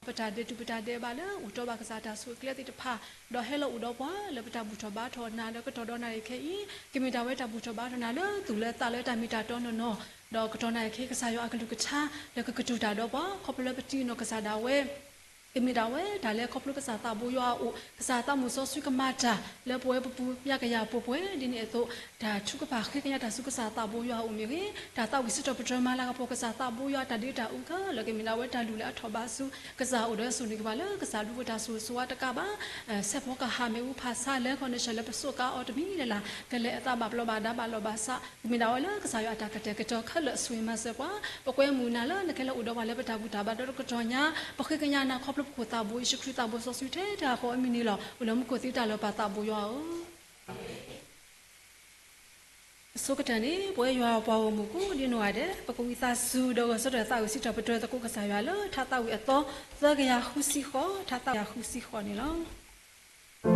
ပတၢ်ဒဲးတူၢ်ပတၢ်ဒဲးဘးလၢအိၣ်တီဘၣ်ကစၢ်တၢ်ဆိၣ်အကျဲသ့ၣ်တဖၣ်, ဒီးဟဲလီၤအိၣ်ဒီးပှၤလၢပတၢ်ဘူၣ်ထီၣ်ဘါထီၣ်နၤလၢကတီၢ်ဒီးနၣ်ရံၣ်ခဲအံၤ, ကမ့ၢ်ဒၣ်ဝဲတၢ်ဘူၣ်ထီၣ်ဘါထီၣ်နၤလၢသူၣ်လၢသးလၢတၢ်မ့ၢ်တၢ်တီနီၢ်နီၢ်, ဒီးကတီၢ်နၣ်ရံၣ်ခဲအံၤ ကစၢ်ယွၤအကလုၢ်ကထါလၢကကတိၤတၢ်ဒီးပှၤ ခီဖျိလၢပတံၤနီၢ်ကစၢ်ဒၣ်ဝဲ ကမ့ၢ်ဒၣ်ဝဲတၢ်လၢခီဖျိကစၢ်သးဘိယွၤအအိၣ်, ကစၢ်သးမုၢ်စီဆှံကမၤတၢ်လၢပဝဲပပူၤ ညါကယၤပှဲၤပှဲၤဒ်န့ၣ်အသိး, တၢ်ထုကဖၣ်ဃ့ကညးတၢ်ဆူကစၢ်သးဘိယွၤအအိၣ်မ့ၢ်ဂ့ၤ, တၢ်သးဝံၣ်စံးထီၣ်ပတြၢၤမၤလၤကပီၤကစၢ်သးဘိယွၤအတၢ်ဒုးတၢ်အုးခဲလၢာ် ကမ့ၢ်ဒၣ်ဝဲတၢ်လုၢ်လၢအထီၣ်ဘးဆူ ကစၢ်အိၣ်ဒီးစိာ်န့ၢ်က့ၤပှၤလၢကစၢ်လူၤပတၢ်ဆိၣ်ဂ့ၤဆိၣ်ဝါတကးဘၣ် ဆဲးဖီကဟၣ်မ့ၣ်အူဖးဆါလၢ connection လၢပစိကါအီၤတမံၤလၢ်လၢ် ကလဲၤအသးဘၣ်ပျီဘၣ်ဒါဘၣ်လီၢ်ဘၣ်စး ကမ့ၢ်ဒၣ်ဝဲလၢကစၢ်ယွၤအတၢ်ကတဲာ်ကတီၤခဲလၢာ်အဆိၣ်ဂ့ၤမၤစၢၤပှၤ, ပကွဲမုာ်နၤလၢနကလဲၤအိၣ်ဒီးပှၤလၢပတၢ်ဘူၣ်တၢ်ဘါဒီတကတီၢ်ညါ, ပဃ့ကညးနၤခီဖျိပခိၣ်သးဘိယ့ၣ်ၡူးခရံာ်သးဘိစီဆှံထဲတဂၤဃီအမံၤန့ၣ်လီၤ. အိၣ်လၢမူခိၣ်သံတၢ်လၢပၢ်သးဘိယွၤဧၢ အဆိကတၢၢ်န့ၣ် ပဝဲယွၤအပှၤဂီၢ်မုၢ်ကိးဒံနီၢ်ဂၤဒဲး ပကဝံသးစူၤဒီးဂဲၤဆၢထၢၣ်သးဝံၣ်စံးထီၣ်ပတြၢၤသကိးကစၢ်ယွၤလၢ ထါသးဝံၣ်အသီ သၢကယၤဃုဆံဃိး, ထါသးဝံၣ်ဃုဆံဃိးန့ၣ်လီၤ.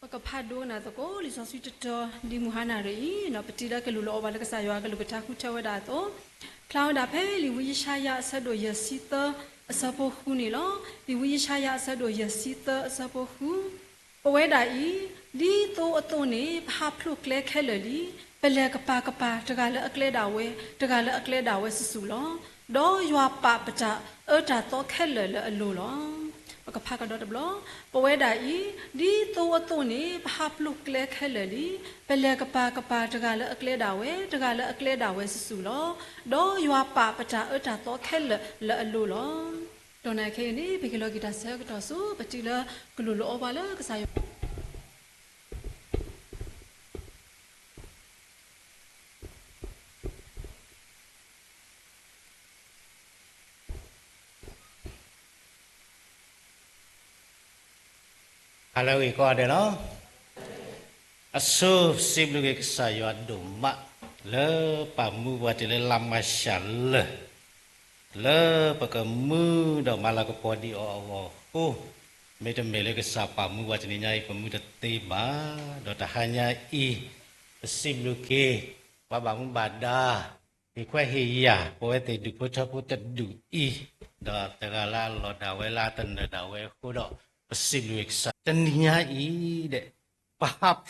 ပကဖးဒိကနၣ်သကိး လံာ်စီဆှံတတီၤ ဒ်မုၢ်ဟါနၤရံၣ်အံၤ ပတံၤလၢကလူၤလီၤအီၤဘၣ်လၢကစၢ်ယွၤအကလုၢ်ကထါဃုထၢဝဲဒၣ်အသိး, ဖျါဝဲဒၣ်ဖဲလံာ်ဝံယၡါယၤအဆၢဒိၣ်ယဲၢ်ဆံသၢ အဆၢဖိဃုန့ၣ်လီၤ. လံာ်ဝံယၡါယၤအဆၢဒိၣ်ယဲၢ်ဆံသၢ အဆၢဖိဃု ပဝဲဒၣ်အံၤ, ဒ်သိအသိးန့ၣ် ပဟးဖျိးကျဲခဲလၢာ်လံ. ပလဲၤကပၤကပၤ တဂၤလၢအကျဲဒၣ်ဝဲ, တဂၤလၢအကျဲဒၣ်ဝဲစုာ်စုာ်လီၤ. ဒီးယွၤပာ်ပတၢ်အၢတၢ်သီခဲလၢာ်လၢအလိၤလီၤ. ပကဖးကဒီးတဘျီ, ပဝဲဒၣ်အံၤ, ဒ်သိအသိးန့ၣ် ပဟးဖျိးကျဲခဲလၢာ်လံ. ပလဲၤကပၤကပၤ တဂၤလၢအကျဲဒၣ်ဝဲ, တဂၤလၢအကျဲဒၣ်ဝဲစုာ်စုာ်လီၤ. ဒီးယွၤပာ်ပတၢ်အၢတၢ်သီခဲလၢာ်လၢအလိၤလီၤ. ဒီးနၤခဲအံၤန့ၣ် ပက့ၤလီၤက့ၤတၢ်ဆၢကတီၢ်ဆူ ပတံၤလၢကလူၤလီၤအီၤဘၣ်လၢကစၢ်ယွၤ ဟါလၢအဂ့ၤကိးဂၤဒဲးလီၤ. အဆိစံးဘျုးက့ၤကစၢ်ယွၤဒိၣ်မး လၢပာ်မူပှၤတုၤလၢလါမၢ်ၡးလၢာ် လၢပကမူဒီးမၤလၤကပီၤဒံးအီၤအဂီၢ်အဃိ, မ့တမ့ၢ်လၢကစၢ်ပာ်မူပှၤတနံၤညါအံၤ ပမူတသ့ဘၣ်. ဒီးတဟါညါအံၤ ပစံးဘျုးက့ၤ ပှၤဘၣ်မူဘၣ်ဒါ ဟ့ၣ်ခွဲးဟ့ၣ်ယာ် ပဝဲသ့ၣ်ဒူၣ်ဖိထၢဖိတဒူၣ်အံၤ, ဒီးတဂၤလၢအလီၢ်ဒၣ်ဝဲလၢအတနၢၤဒၣ်ဝဲအဃိဒီး ပစံးဘျုးကစၢ် တနံၤညါအံၤဒီး ပဟး